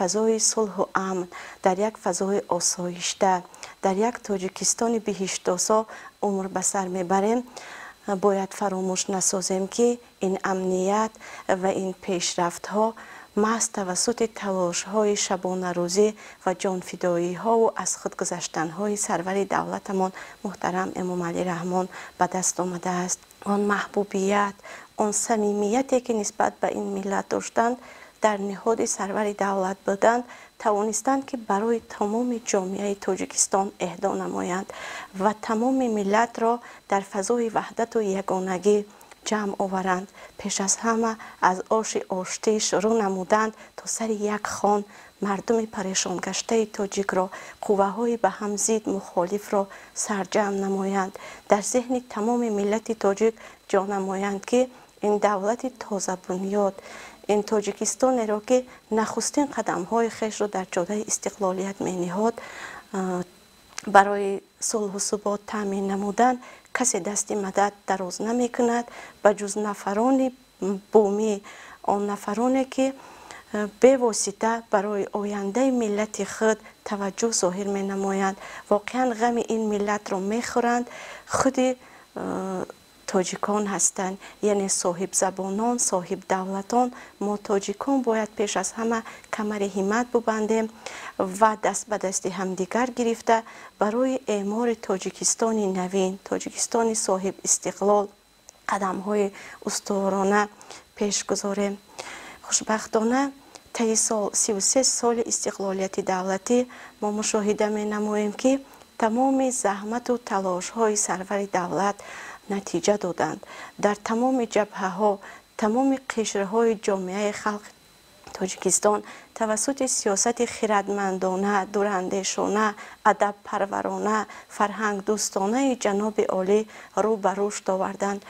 фазои сулҳу амн, дар як фазои осоишта, дар як Тоҷикистони биҳиштосо умр ба сар мебарем, бояд фаромӯш насозем, ки ин амният ва ин пешрафтҳо маҳз тавассути талошҳои шабонарӯзӣ ва ҷонфидоиҳову аз худ гузаштанҳои сарвари давлатамон муҳтарам Эмомалӣ Раҳмон ба даст омадааст. Он маҳбубият, он самимияте, ки нисбат ба ин миллат доштанд, дар ниҳоди сарвари давлат буданд, тавонистанд, ки барои тамоми ҷомеаи Тоҷикистон эҳдо намоянд ва тамоми миллатро дар фазои ваҳдату ягонагӣ ҷамъ оваранд. Пеш аз ҳама аз оши оштӣ шурӯъ намуданд, то сари як хон мардуми парешонгаштаи тоҷикро, қувваҳои ба ҳам зид мухолифро сарҷамъ намоянд, дар зеҳни тамоми миллати тоҷик ҷо намоянд, ки ин давлати тозабунёд, ин Тоҷикистонеро, ки нахустин қадамҳои хешро дар ҷодаи истиқлолият мениҳод, барои сулҳу субот таъмин намудан касе дасти мадад дароз намекунад, ба ҷуз нафарони бумӣ, он нафароне, ки бевосита барои ояндаи миллати худ таваҷҷӯҳ зоҳир менамоянд, воқеан ғами ин миллатро мехӯранд, худи тоҷикон ҳастанд, яъне соҳибзабонон, соҳибдавлатон. Мо тоҷикон бояд пеш аз ҳама камари ҳиммат бубандем ва даст ба дасти ҳамдигар гирифта барои эъмори Тоҷикистони навин, Тоҷикистони соҳибистиқлол қадамҳои устуворона пеш гузорем. Хушбахтона, таи 33 соли истиқлолияти давлатӣ мо мушоҳида менамоем, ки тамоми заҳмату талошҳои сарвари давлат натиҷа доданд. Дар тамоми ҷабҳаҳо тамоми қишрҳои ҷомеаи халқи Тоҷикистон тавассути сиёсати хирадмандона, дурандешона, адабпарварона, фарҳангдӯстонаи ҷаноби олӣ рӯ ба рушд оварданд.